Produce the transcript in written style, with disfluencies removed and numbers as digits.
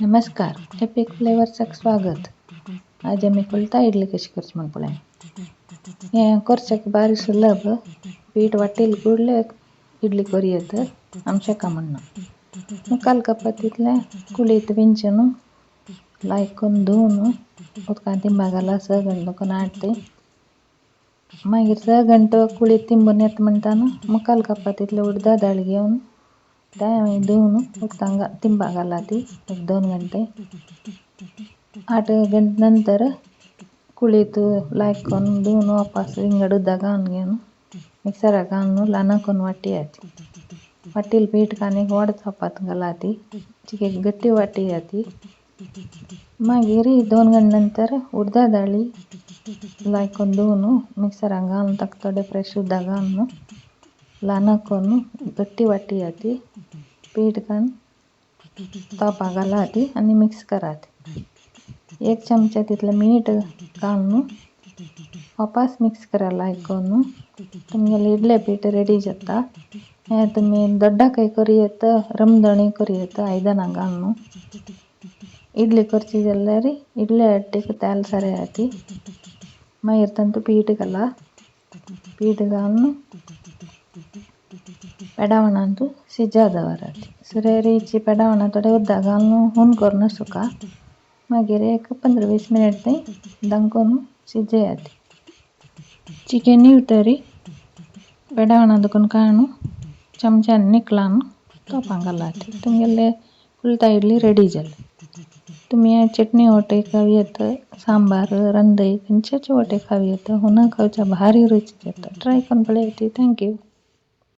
नमस्कार, एपिक फ्लेवर्साक स्वागत. आज आमी कुलता इडली कशी करची म्हूण पळया. हें करच्याक बारी सुलभ. पीठ वाटेल कुडले इडली करूं येता आमच्या म्हणणं. मुखाल कपातीतलें कुळीत विंचून लायक करून धुवन उदकांत तिंबा घाला 6 गंटो करून आटते. मागीर 6 गंटो कुळीत तिंबून येता म्हणटा न्हू मुखाल कपातीतले उडदा दाळ घेवन तें मागीर धुवन उदकांत तिंबा घाला ती एक 2 घंटे. 8 गंटे नंतर कुळीत लायक करून धुवन वापस विंगड उदक घालून घेवन मिक्सराक घालून ल्हान करून वाटयात. वाटील पीठ कानीक व्हड चपात घाला ती चिके गट्टी वाटयात. मागीर 2 गंटे नंतर उडदा दाळी लायक करून धुवन मिक्सराक घालून ताका थोडे फ्रेश उदक घालून ल्हान करून गट्टी वाटयात. पीठ काडून तोपा घालात आनी मिक्स करात. 1 चमचा तितलें मीठ घालून वापस मिक्स करा लायक करून तुमगेलें इडले पीठ रेडी जाता. हें तुमी दोड्डाकय करूं येता, रमदणी करूं येता आयदनां घालून. इडली करची जाल्यार इडले हट्टीक तेल सारयात. मागीर तातूंत पीठ घाला. पीठ घालून पेडावणांत शिजा दवरात. सुरेरीची पेडावणां थोडें उदक घालून हून करून सुका. मागीर एक 15-20 मिनट थंय दामकोन शिजयात. चिकन निवतरी पेडावणां दुकून काडून चमच्यान निकलान तोपां घालात. तुमगेले कुलता इडली रेडी जाली. तुमी चटणी वटे खावं येता, सांबार रंदय खंयच्याच वटे खावं येता. हुना खावच्या भारी रुची जाता. ट्राय करून पळयात. Thank you.